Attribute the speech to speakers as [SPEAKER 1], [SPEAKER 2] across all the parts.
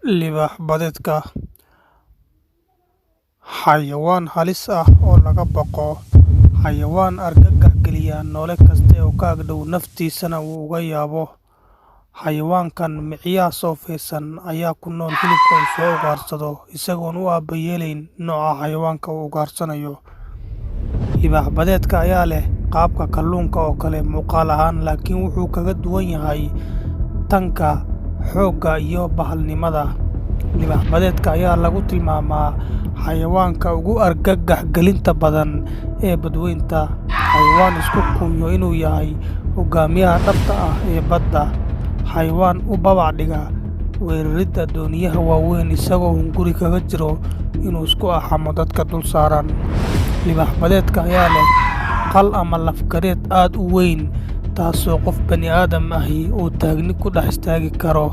[SPEAKER 1] Libaax badeedka, xayawaan halis ah oo laga baqo, xayawaan argagax geliya noole kasta oo ka ag dhow, naftiisana uu uga yaabo. Xayawaankan miciyaha soofaysan ayaa ku nool hilibka uu soo ugaarsado, isagoon u aaba yeelayn nooca xayawaanka uu ugaarsanayo. Libaax badeedka ayaa leh qaabka kalluunka oo kale muuqaal ahaan, laakiin wuxuu kaga duwan yahay tanka, xoogga iyo bahalnimada. Libaax badeedka ayaa lagu tilmaamaa xayawaanka ugu argagax gelinta badan ee badweynta, xayawaan isku kuunyo inuu yahay hogaamiyaha dhabta ah ee badda, xayawaan u babac dhiga weeraridda dooniyaha waaweyn isagoo hunguri kaga jiro inuu isku axamo dadka dul saaran. Libaax badeedka ayaa leh qal ama laf-gareed aad u weyn, taasoo qof bani'aadam ahi uu taagni ku dhex istaagi karo.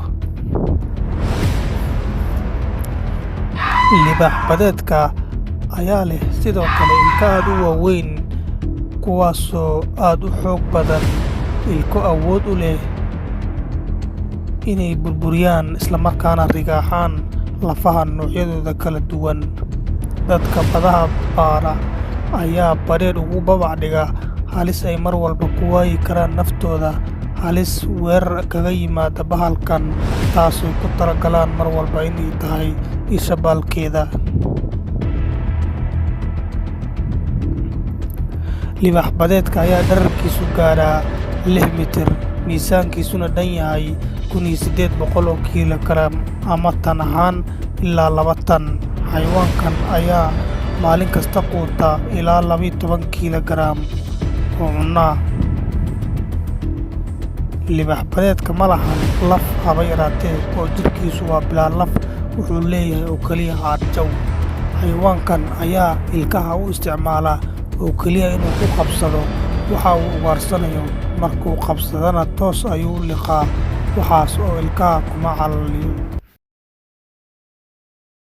[SPEAKER 1] Libaax badeedka ayaa leh sidoo kale ilko aad u waaweyn, kuwaasoo aad u xoog badan, ilko awood u leh inay burburiyaan isla markaana rigaaxaan lafaha noocyadooda kala duwan. Dadka badaha baara ayaa badheedh ugu babac dhiga halis ay mar walba ku waayi karaan naftooda, halis weerar kaga yimaada bahalkan, taasoo ku talagalaan mar walba inay tahay isha baalkeeda. Libaax badeedka ayaa dhererkiisu gaadhaa 6 mitir, miisaankiisuna dhan yahay 1800 oo kiilogaraam ama tan ahaan ilaa 2 tan. Xayawaankan ayaa maalin kasta quuta ilaa 12 kiilogaraam oo cunno ah. Libaax badeedka ma lahan laf haba yaraatee, oo jidhkiisu waa bilaa laf, wuxuu leeyahay oo keliya caadh jaw. Xayawaankan ayaa ilkaha u isticmaala oo keliya inuu ku qabsado waxa uu ugaarsanayo, markuu qabsadana toos ayuu u liqaa waxaas oo ilkaha kuma calaliyo.